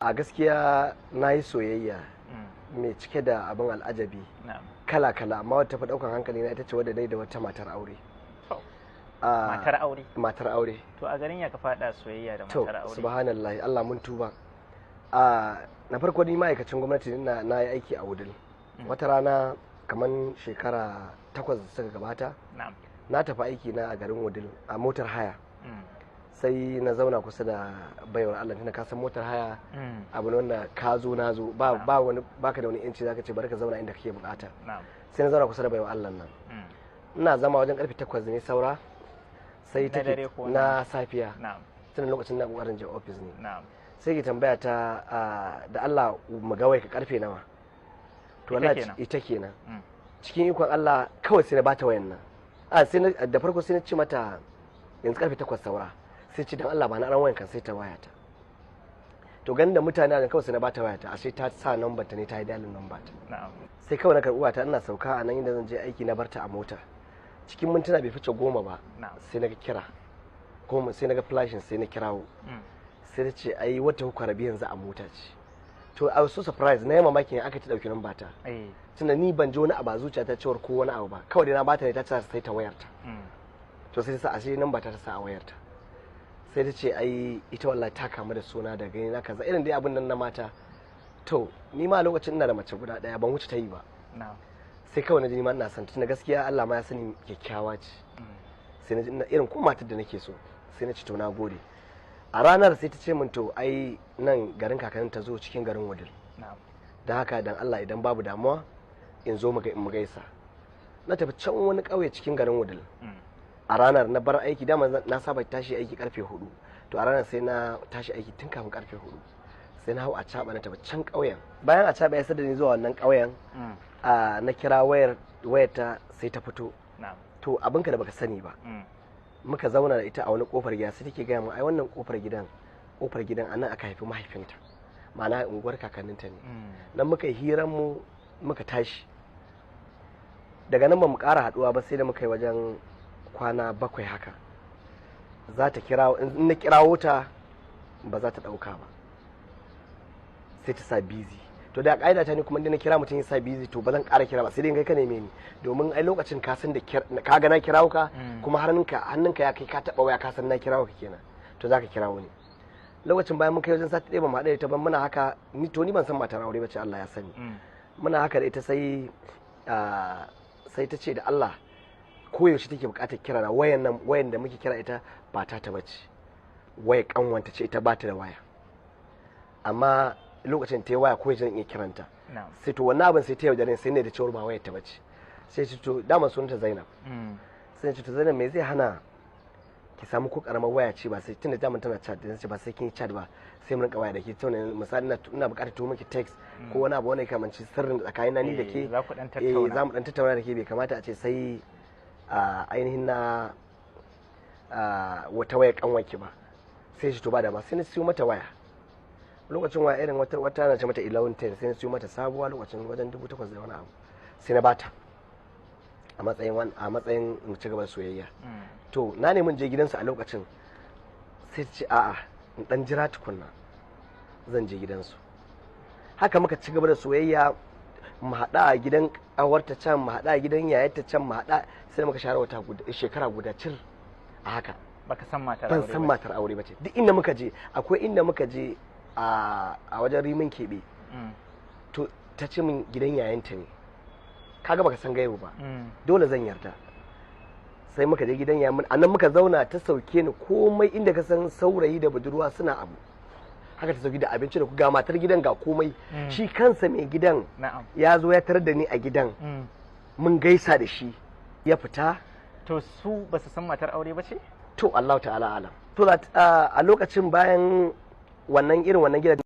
A gaskiya na yi soyayya mai cike da abin al'ajabi kala-kala, amma wata fi daukan hankali na ita ce wadda dai da wata matar aure. Matar aure? Matar aure. To, a garin ya ka fada soyayya da To, matar aure? Subhanallah, Allah mun tuba. Na farko ni ma'aikacin gwamnati, na yi aiki a Wudil. Wata rana kamar shekara 8 da suka gabata, na tafi aiki na a garin Wudil a motar haya. Sai na zauna kusa da baiwar Allah, tunda ka san motar haya abu ne wanda ka zo na zo ba, ba wani baka da wani yanci zaka ce bari ka zauna inda kake bukata. Sai na zauna kusa da baiwar Allah nan. Ina zama wajen karfe 8 ne saura, sai Na take dare ko na safiya, tun lokacin na kokarin je office ne. Sai ki tambaya ta, da Allah mu ga wai ka karfe nawa? To Ita wallahi kenan. Ita kenan. Cikin ikon Allah kawai sai na bata wayan nan. A sai na da farko sai na ce mata yanzu karfe 8 saura. Sai ce dan Allah ba na aran wayan kan, sai ta wayata. To, ganin da mutane a kawai sai na bata wayata, ashe ta sa number ta ne, ta yi dialing number ta. Sai kawai na karɓi wata, ina sauka a nan inda zan je aiki na barta a mota. Cikin mintuna bai fice 10 ba, sai na ga kira, kuma sai na ga flashing, sai na kirawo. Sai ta ce ai wata kuka rabi yanzu a mota ce. To, I was so surprised, na yi mamakin aka ta dauki number ta, tunda ni ban ji wani abu a zuciyata cewar ko wani abu ba. Kawai dai na bata ne, ta ce sai ta wayarta. To, sai ta sa ashe number ta ta sa a wayarta. Sai ta ce ai ita wallahi ta kamu da suna da gani na kaza, irin dai abin nan na mata. To, ni ma a lokacin ina da mace guda daya, ban wuce ta yi ba. Sai kawai na ji ni ma ina son ta, tunda gaskiya Allah ma ya sani kyakkyawa ce. Sai na ji ina irin ko matar da nake so. Sai na ce to, na gode. A ranar sai ta ce min to ai nan garin kakannin ta zo, cikin garin Wudil. Da haka dan Allah idan babu damuwa in zo mu gaisa. Na tafi can wani ƙauye cikin garin Wudil. A ranar na bar aiki, dama na saba tashi aiki karfe 4. To, a ranar sai na tashi aiki tun kafin karfe 4, sai na hau a caɓa na tafi can ƙauyen. Bayan a caɓa ya sada ni zuwa wannan ƙauyen, na kira wayar wayarta, sai ta fito. To, abinka da baka sani ba, muka zauna da ita a wani kofar gida, sai take gaya mu ai wannan kofar gidan anan aka haifi mahaifinta, ma'ana unguwar kakanninta ne. Nan muka yi hiran mu, muka tashi. Daga nan ba mu ƙara haɗuwa ba sai da muka yi wajen kwana 7 haka. Za ta kira, in na kirawo ta ba za ta ɗauka ba, sai ta sa busy. To, da ƙa'ida ta ne kuma inda na kira mutum ya sa busy, to ba zan ƙara kira ba, sai dai in kai ka neme ni, domin ai lokacin ka san da ka ga na kirawo ka, kuma hannunka ya kai ka taɓa waya, ka san na kirawo ka kenan, to za ka kirawo ni. Lokacin bayan mun kai wajen sati 1 ba mu haɗu da ita ba, muna haka. Ni to ni ban san matar aure ba ce, Allah ya sani. Muna haka da ita, sai ta ce da Allah koyaushe take buƙatar kira na wayan nan, wayan da muke kira ita ba ta ta bace, waya kanwanta ce, ita ba ta da waya, amma lokacin ta yi waya ko zan iya kiranta. Sai to wannan abin sai ta yaudare, sai ne da cewar ba wayar ta bace. Sai ce to, dama sunanta Zainab. Sai ce to Zainab, me zai hana ki samu ko karamar waya ce, ba sai tunda daman tana chat da ce, ba sai kin yi chat ba, sai mu rinka waya da ke. To, misali ina buƙatar turo miki text ko wani abu wanda ya kamanci sirrin tsakanin na ni da ke. Za ku dan tattauna. Za mu dan tattauna da ke, bai kamata a ce sai a ainihin na wata waya kanwaki ba. Sai shi to ba da ma, sai na siyo mata waya. Lokacin waya irin wata wata na ce mata 1110, sai na siyo mata sabuwa lokacin wajen 8,000 da wani abu, sai na bata a matsayin mu ci gaba da soyayya. To, na nemi je gidansu a lokacin, sai ta ce a'a, in dan jira tukunna zan je gidansu. Haka muka ci gaba da soyayya, mu haɗa a gidan ƙawarta can, mu haɗa a gidan yayarta can, mu haɗa, sai muka share wata guda, shekara guda cir a haka. Baka san matar Ban aure san ba. matar aure ba ce. Duk inda muka je, akwai inda muka je a wajen Rimin Keɓe. To, ta ce min gidan yayanta ne. Kaga baka san gaibu ba. Dole zan yarda. Sai muka je gidan yayan, a nan muka zauna, ta sauke ni, komai inda ka san saurayi da budurwa suna abu haka ta sauki, da abinci da ga matar gidan, ga komai. Shi kansa mai gidan ya zo ya tarar da ni a gidan. Mun gaisa da shi, ya fita. To, su ba su san matar aure ba ce? To, Allah ta'ala alam. To that, a lokacin bayan wannan irin wannan gidan